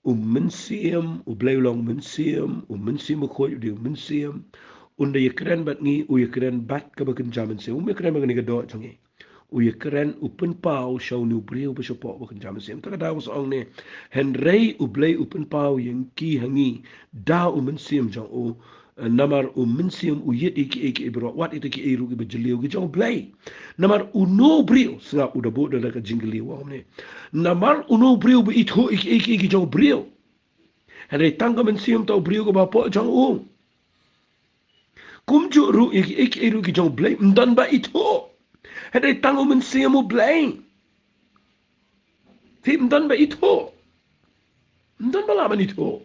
U Mynsiem, U Blei u long Mynsiem, u Mynsiem Bakhuid u dei u Mynsiem. Un da ïakren bad ngi, u ïakren bad kaba kynja mynsiem. Um ïakren bad kane ka doh jong ngi. U ïakren, u pynpaw sha une u briew ba shapoh ba kynja mynsiem. Ta ka daw sa ong ne, hynrei U Blei u pynpaw ïa ki ha ngi da u Mynsiem jong u, eh, namar u Mynsiem u ïeit ïa kiei kiei baroh, wat ïa kita kiei ruh kiba jylliew ki jong U Blei. Namar uno u briew, sngap, u da buh da ka jingkylli, u ong kumne. Namar uno u briew ba ithuh ïa kiei kiei ki jong u briew? Hynrei tang ka mynsiem uta u briew kaba hapoh jong u. Kumjuh ruh ïa kiei kiei ruh ki jong U Blei ym don ba ithuh, hynrei tang u Mynsiem U Blei. Te ym don ba ithuh. Ym don ba lah ban ithuh.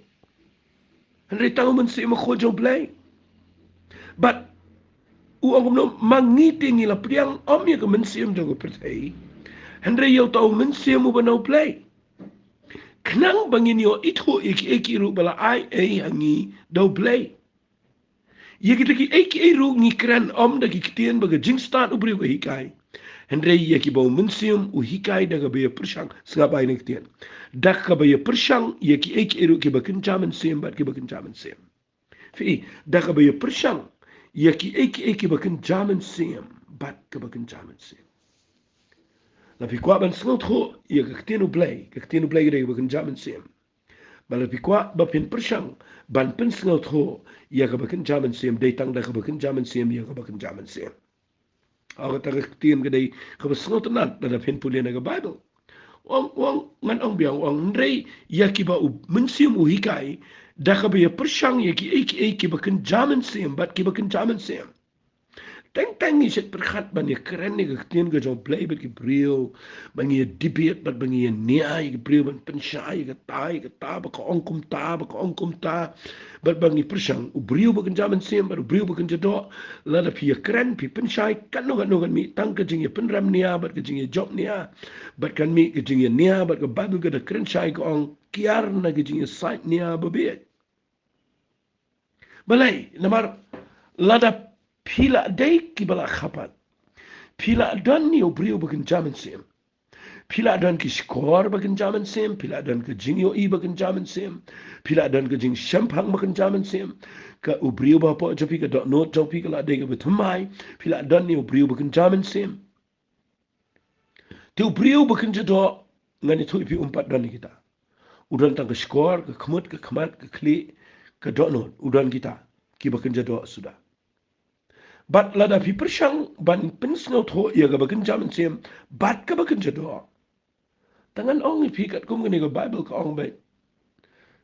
Hynrei tang u Mynsiem Bakhuid jong U Blei. Bad u ong kumno, ma ngi te ngi la pdiang ym ïa ka mynsiem jong ka pyrthei, hynrei ïa uta u Mynsiem uba na U Blei. Khnang ba ngin ïoh ithuh ïa kiei kiei ruh ba la ai ei ha ngi da U Blei. Ïa kita kiei kiei ruh ngi kren ym da ki ktien ba ka jingstad u briew ka hikai, hynrei ïa kiba u Mynsiem u hikai da kaba ïapyrshang, sngap ïa kane ka ktien, da kaba ïapyrshang ïa kiei kiei ruh kiba kynja mynsiem bad kiba kynja mynsiem. Phi, da kaba ïapyrshang ïa kiei kiei kiba kynja mynsiem bad kaba kynja mynsiem. Lada phi kwah ban sngewthuh ïa ka ktien U Blei, ka ktien U Blei ka dei kaba kynja mynsiem. Bad lada phi kwah ba phin pyrshang ban pynsngewthuh ïa kaba kynja mynsiem, dei tang da kaba kynja mynsiem ïa kaba kynja mynsiem. Kata ka ktien ka dei kaba sngewtynnad lada phin pule na ka Baibl. Ong, ong, ngan ong biang, ong, hynrei ïa kiba u Mynsiem u hikai, da kaba ïa pyrshang ïa kiei kiei kiba kynja mynsiem bad kiba kynja mynsiem. Teng teng ngi shet pyrkhat ban ïa kren ïa ka ktien ka jong Blei bad ki briew, ban ïa debate bad ban ïa nia ïa ki briew, ban pynshai ïa kata ïa kata, ba ka ong kumta, ba ka ong kumta. Bad ba ngi pyrshang, u briew ba kynja mynsiem bad u briew ba kynja doh, lada phi ïa kren, phi pynshai, katno katno kan mih tang ka jingïa pynrem nia bad ka jingïa jop nia, bad kan mih ka jingïa nia bad ka Baibl ka da kren shai ka ong, kiar na ka jingïa sait nia ba bieit. Balei, namar lada phi la dei kiba la khapat, phi la don ïa u briew ba kynja mynsiem. Phi la don ki shkor ba kynja mynsiem, phi la don ka jingïohi ba kynja mynsiem, phi la don ka jingshemphang ba kynja mynsiem. Ka u briew ba hapoh jong phi, ka dohnud jong phi ka la dei kaba thymmai, phi la don ïa u briew ba kynja mynsiem. Te u briew ba kynja doh, ngan ïathuh ïa phi, um pat don ïa kita. U don tang ka shkor, ka khmut, ka khmat, ka khlieh, ka dohnud, u don kita kiba kynja doh suda. Bad lada phi pyrshang ban pynsngewthuh ïa kaba kynja mynsiem bad kaba kynja doh, te ngan ong ïa phi katkum kane ka Baibl ka ong beit,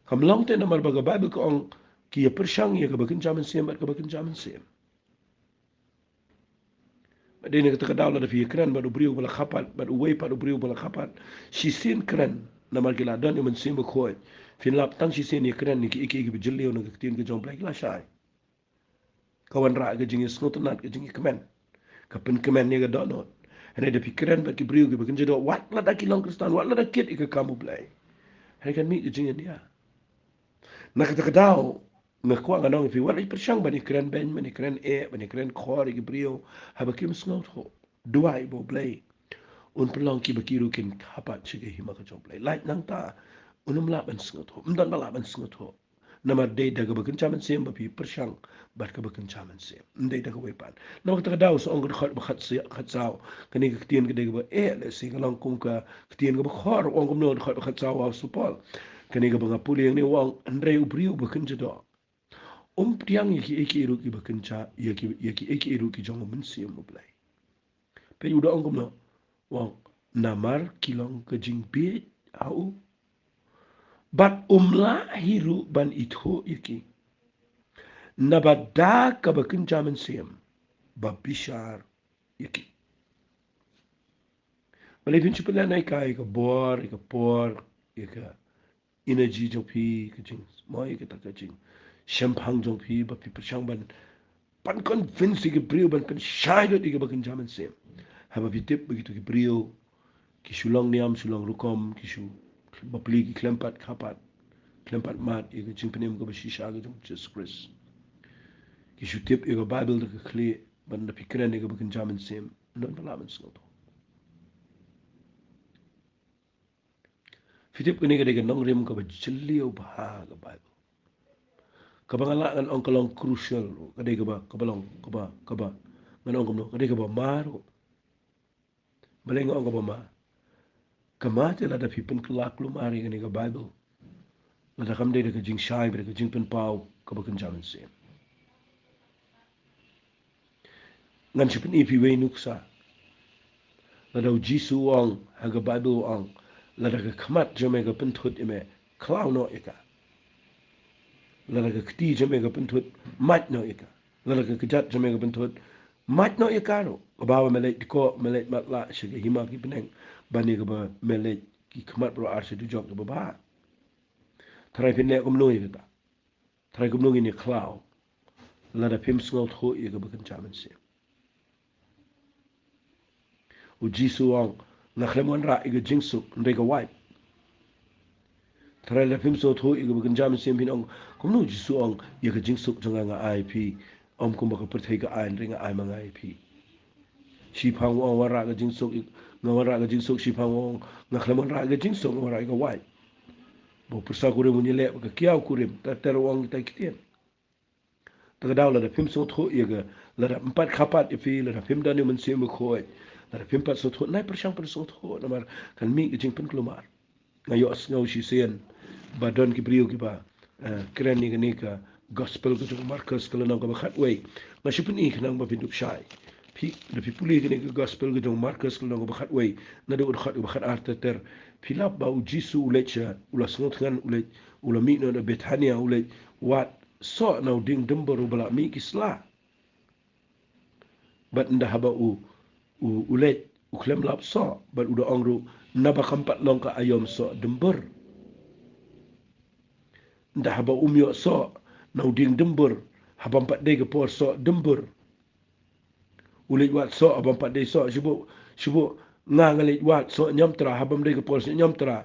kam long te, namar ba ka Baibl ka ong, ki ïa pyrshang ïa kaba kynja mynsiem bad kaba kynja mynsiem. Bad dei na kata ka daw lada phi ïa kren bad u briew ba la khapat, bad uwei pat u briew ba la khapat, shisien kren, namar ki la don ïa u Mynsiem Bakhuid. Phin lap tang shisien ïa kren ïa kiei kiei kiba jylliew na ka ktien ka jong Blei, ki la shai. Ka wanrah ka jingïasngewtynnad, ka jingïakmen, ka pynkmen ïa ka dohnud. Hynrei da phi kren bad ki briew kiba kynja doh, wat lada ki long Khristan, wat lada kit ïa ka kam u Blei, hynrei kan mih ka jingïadia. Na kata ka daw, nga kwah ngan ong ïa phi, wat lada phi pyrshang ban ïakren beiñ, ban ïakren eh, ban ïakren khor ïa ki briew, haba kim sngewthuh, duwai ba u Blei un pynlong kiba ki ruh kin khapat sha ka hima ka jong u Blei. Lait nangta, un ym lah ban sngewthuh, ym don ba lah ban sngewthuh. Namar dei da kaba kynja mynsiem ba phi pyrshang bad kaba kynja mynsiem. Ym dei da kawei pat. Namar kata ka daw sa ong ka dkhot ba khatsaw, kane ka ktien ka dei kaba eh, lehse ka long kum ka ktien kaba khor, u ong kumno, dkhot ba khatsaw u Apostol Paul. Kane kaba nga pule hangne u ong, hynrei u briew ba kynja doh um pdiang ïa kiei kiei ruh kiba kynja, ïa ki, ïa kiei kiei ruh ki jong u Mynsiem u Blei. Peit u da ong kumno, u ong, namar ki long ka jingbieit ha u, bad um lah hi ruh ban ithuh ïa ki, naba da kaba kynja mynsiem ba bishar ïa ki. Balei phin shu pynlehnohei ïa ka bor, ïa ka por, ïa ka energy jong phi, ka jing, mo, ïa kata ka jingshemphang jong phi, ba phi pyrshang ban, ban convince ïa ki briew, ban pynshai lut ïa kiba kynja mynsiem. Haba phi tip ba kito ki briew ki shu long niam, shu long rukom, ki shu bapli, ki khlem pat khapat, khlem pat mad ïa ka jingpynim kaba shisha ka jong u Jisu Khrist. Ki shu tip ïa ka Baibl da ka khlieh, bad da phi kren ïa kiba kynja mynsiem, ym don ba lah ban sngewthuh. Phi tip kane ka dei ka nongrim kaba jylliew bha ha ka Baibl. Kaba nga lah ngan ong ka long crucial, ka dei kaba, kaba long, kaba, kaba, ngan ong kumno, ka dei kaba ma ruh. Balei nga ong kaba ma? Ka ma te lada phi pynkylla kulmar ïa kane ka Baibl, lada kam dei da ka jingshai bad ka jingpynpaw kaba kynja mynsiem. Ngan shu pyni ïa phi wei nuksa. Lada u Jisu u ong, ha ka Baibl u ong, lada ka khmat jong me ka pynthut ïa me, khlaw noh ïa ka. Lada ka kti jong me ka pynthut, mait noh ïa ka. Lada ka kjat jong me ka pynthut, mait noh ïa ka ruh. Kaba ba me leit dkoh, me leit matlah sha ka hima ki bneng, ban ïa kaba me leit ki khmat baroh ar sha dujok kaba bha. Tharai phin leh kumno ïa kata? Tharai kumno ngin ïa khlaw lada phim sngewthuh ïa kaba kynja mynsiem? U Jisu u ong, nga khlem wanrah ïa ka jingsuk, hynrei ka wait. Tharai lada phim sngewthuh ïa kaba kynja mynsiem phin ong, kumno u Jisu u ong, ïa ka jingsuk jong nga nga ai ïa phi, ym kumba ka pyrthei ka ai, hynrei nga ai ma nga ïa phi. Shiphang u ong, wanrah ka jingsuk, nga wanrah ka jingsuk, shiphang u ong, nga khlem wanrah ka jingsuk, nga wanrah ka wait. Ba u pyrsa kurim un ïaleh bad ka kiaw kurim, ter ter u ong kita ki ktien. Te ka daw lada phim sngewthuh ïa ka, lada ym pat khapat ïa phi, lada phim don ïa u Mynsiem Bakhuid, lada phim pat sngewthuh, nai pyrshang pynsngewthuh, namar kan mih ka jingpynkulmar. Nga ïohsngew shisien ba don ki briew kiba, eh, kren ïa kane ka gospel ka jong u Markos ka lynnong kaba khatwei. Nga shu pyni khnang ba phin dup shai. Phi, da phi pule kane ka gospel ka jong u Markos ka lynnong kaba khatwei, naduh u dkhot kaba khatar ter ter. Phi lap ba u Jisu u leit sha, u la sngewthngan u leit, u la mih noh na Bethania u leit wad soh na u dieng dymbor uba la mih ki sla. Bad ynda haba u, u, u leit, u khlem lap soh, bad u da ong ruh, naba kam pat long ka aïom soh dymbor. Ynda haba um ïoh soh na u dieng dymbor, haba ym pat dei ka por soh dymbor. U leit wad soh, haba ym pat dei soh, shu buh, shu buh, nga nga leit wad soh ñiamtra, haba ym dei ka por soh ñiamtra.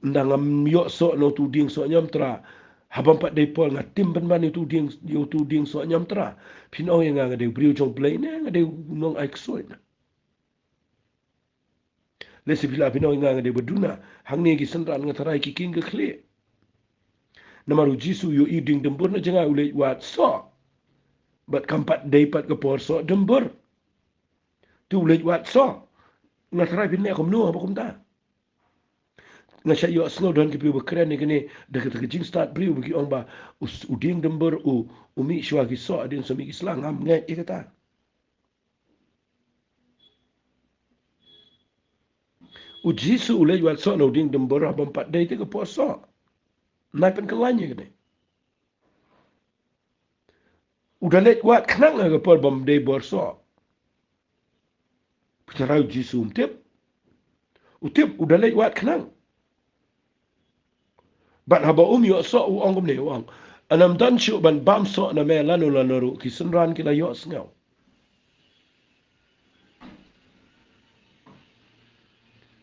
Ynda ngam ïoh soh na utu u dieng soh ñiamtra, haba ym pat dei por nga tim pynban ïa utu u dieng, ïa utu u dieng soh ñiamtra. Phin ong ïa nga nga dei u briew jong u Blei ne nga dei u nong ai ksuid. Lehse phi lah phin ong ïa nga nga dei ba duna, hangne ki synran nga tharai ki king ka khlieh. Namar u Jisu u ïohi u dieng dymbor na jngai, u leit wad soh. Bad kam pat dei pat ka por soh dymbor. Te u leit wad soh. Nga tharai phin leh kumno haba kumta. Nga shait ïohsngew don ki briew ba kren ïa kane da kata ka jingstad briew ba ki ong ba u s-, u dieng dymbor u, u mih shuwa ki soh, hadien sa mih ki sla, ngam ngeit ïa kata. U Jisu u leit wad soh na u dieng dymbor haba ym pat dei te ka por soh. Nai pynkylla ïa kane. U da leit wad khnang ha ka por bym dei bor soh. Phi tharai u Jisu um tip? U tip, u da leit wad khnang. Bad haba um ïoh soh u ong kumne, u ong, ynnym don shuh ban bam soh na me lano lano ruh, ki synran ki la ïohsngew.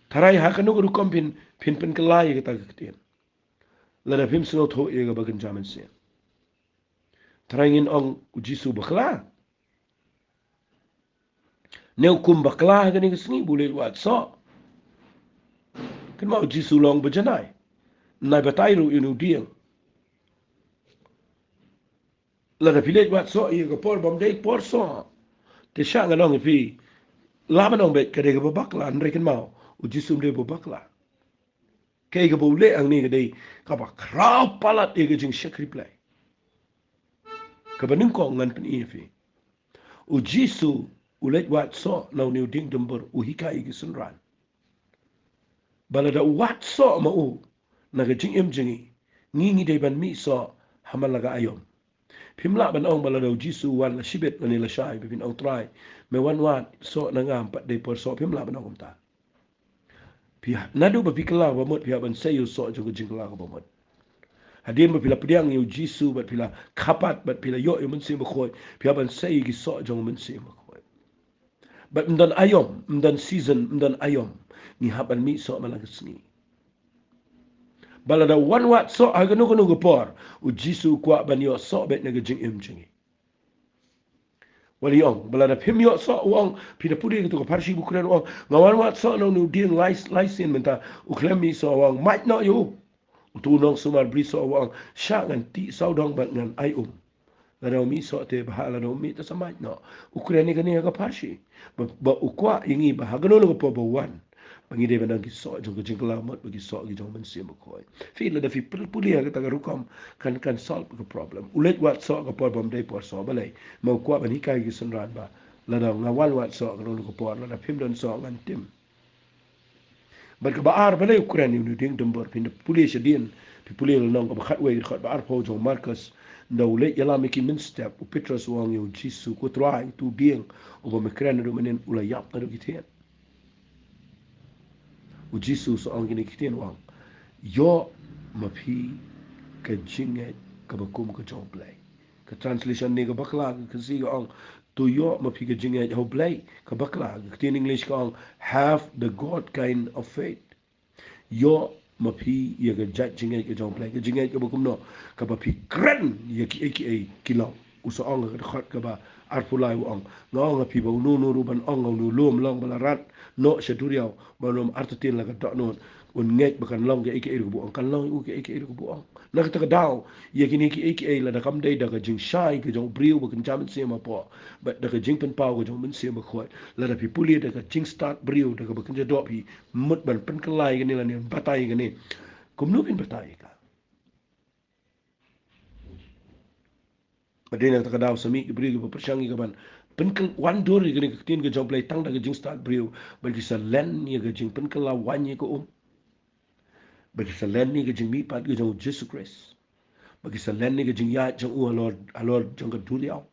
Tharai ha kano ka rukom phin, phin pynkylla ïa kata ka ktien. Lada phim sngewthuh ïa kaba kynja mynsiem. Tharai ngin ong u Jisu bakla. Ne u kum bakla ha kane ka sngi ba u leit wad soh. Kynmaw u Jisu long ba janai. Nai batai ruh ïa une u dieng. Lada phi leit wad soh ïa ka por bym dei por soh. Te sha ngan ong ïa phi. Lah ban ong beit ka dei kaba bakla, hynrei kynmaw u Jisu um dei ba bakla. Kaei kaba u leh hangne ka dei kaba khraw palat ïa ka jingshakri Blei. Kaba nyngkong ngan pyni ïa phi. U Jisu u leit wad soh na une u dieng dymbor, u hikai ïa ki synran ba lada u wad soh ma u na ka jingim jong ngi, ngi ngi dei ban mih soh ha man la ka aïom. Phim lah ban ong ba lada u Jisu u wan la shibit lane la shai ba phin ong, Trai, me wan wad soh na nga, ym pat dei por soh, phim lah ban ong kumta. Phi ha-, naduh ba phi kylla kaba mut phi hap ban sei ïa u soh jong ka jingkylla kaba mut. Hadien ba phi la pdiang ïa u Jisu bad phi la kha pat bad phi la ïoh ïa u Mynsiem Bakhuid, phi hap ban sei ïa ki soh jong u Mynsiem Bakhuid. Bad ym don aïom, ym don season, ym don aïom. Ngi hap ban mih soh man la ka sngi. Ba lada u wan wad soh ha kano kano ka por, u Jisu u kwah ban ïoh soh beit na ka jingim jong ngi. Wat ïa ong, ba lada phim ïoh soh, u ong, phi da pule kato ka pharshi ba u kren, u ong, nga wan wad soh na une u dieng lai, lai sien mynta, u khlem mih soh, u ong, mait noh ïa u. Uto u nongsumar bri soh u ong, sha ngan tih sawdong bad ngan ai um. Lada u mih soh te bha, lada um mih te sa mait noh. U kren ïa kane ha ka pharshi. Ba, ba u kwah ïa ngi ba ha kano kano ka por ba u wan, ba ngi dei ban don ki soh jong ka jingkylla mut bad ki soh ki jong u Mynsiem Bakhuid. Phi lada phi pule, pule ha kata ka rukom kan, kan solve ka problem. U leit wad soh ka por bym dei por soh balei? Ma u kwah ban hikai ki synran ba lada nga wan wad soh kano kano ka por, lada phim don soh ngan tim. Bad kaba ar, balei u kren ïa une u dieng dymbor? Phin da pule shadien, phi pule lynnong kaba khatwei, dkhot ba arphew jong u Markos, ynda u leit ïalam ïa ki mynstep, u Petros u ong ïa u Jisu, ko Trai, uto u dieng uba me kren naduh mynnin u la ïap naduh ki ktien. U Jisu u sa ong kine ki ktien, u ong, ïoh ma phi ka jingngeit kaba kum ka jong u Blei. Ka translation ne ka bakla ka Khasi ka ong, to ïoh ma phi ka jingngeit ha u Blei, ka bakla. Ka ktien English ka ong, have the God kind of faith. Ïoh ma phi ïa ka jait jingngeit ka jong u Blei, ka jingngeit kaba kumno? Kaba phi kren ïa kiei kiei ki long. U sa ong ha ka dkhot kaba arphew lai, u ong, nga ong ha phi ba uno uno ruh ban ong ha une u lum, long ba la rat noh sha duriaw, ba un ym artatien la ka dohnud, un ngeit ba kan long kaei kaei ruh kaba u ong, kan long ïa u kaei kaei ruh kaba u ong. Na kata ka daw, ïa kine kiei kiei, lada kam dei da ka jingshai ka jong u briew ba kynja mynsiem hapoh, bad da ka jingpynpaw ka jong u Mynsiem Bakhuid, lada phi pule da ka jingstad briew, da kaba kynja doh phi, mut ban pynkylla ïa kane lane batai ïa kane, kumno phin batai ïa ka? Hadien na kata ka daw sa mih ki briew kiba pyrshang ïa ka ban pynkylla wan dur ïa kane ka ktien ka jong U Blei tang da ka jingstad briew, bad ki sa len ïa ka jingpynkylla wan ïa ka um. Bad ki sa len ïa ka jingmihpat ka jong U Jisu Khrist. Bad ki sa len ïa ka jingïaid jong u halor, halor jong ka duriaw.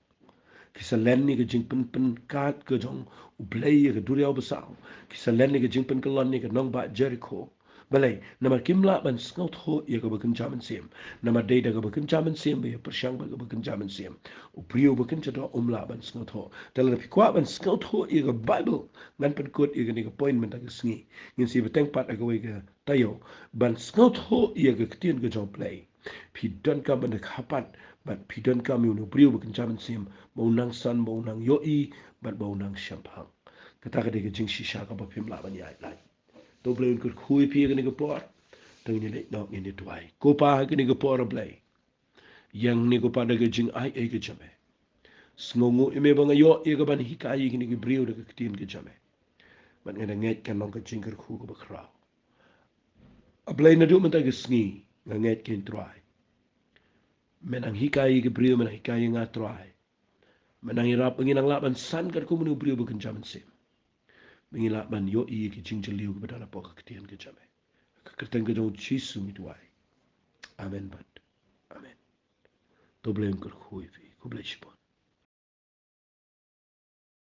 Ki sa len ïa ka jingpynpynkat ka jong U Blei ïa ka duriaw basaw. Ki sa len ïa ka jingpynkylla ïa ka nongbah Jerikho. Balei? Namar kim lah ban sngewthuh ïa kaba kynja mynsiem. Namar dei da kaba kynja mynsiem ba ïa pyrshang bad kaba kynja mynsiem. U briew ba kynja doh um lah ban sngewthuh. Te lada phi kwah ban sngewthuh ïa ka Baibl, ngan pynkut ïa kane ka point mynta ka sngi. Ngin sa ïa bteng pat ha kawei ka taïew ban sngewthuh ïa ka ktien ka jong U Blei. Phi donkam ban da kha pat, bad phi donkam ïa une u briew ba kynja mynsiem, ba u nang san, ba u nang ïohi, bad ba u nang shemphang. Kata ka dei ka jingshisha kaba phim lah ban ïaid lait. To U Blei un kyrkhu ïa phi ha kane ka por. To ngin ïa leit noh, ngin ïa duwai. Ko Pa, ha kane ka por, A Blei, ïa ngi, ko Pa, da ka jingai ei ka jong me. Sngewnguh ïa me ba nga ïoh ïa ka ban hikai ïa kine ki briew da ka ktien ka jong me. Bad nga da ngeit kan long ka jingkyrkhu kaba khraw. A Blei, naduh mynta ka sngi nga ngeit kein, Trai. Me nang hikai ïa ki briew, me nang hikai ïa nga, Trai. Me nang ïarap ba ngin nang lah ban san katkum une u briew ba kynja mynsiem. Ba ngin lah ban ïohi ïa ki jingjylliew kiba don hapoh ka ktien ka jong me. Ha ka kyrteng ka jong U Jisu ngi duwai. Amen bad amen. To U Blei un kyrkhu ïa phi. Khublei shibun.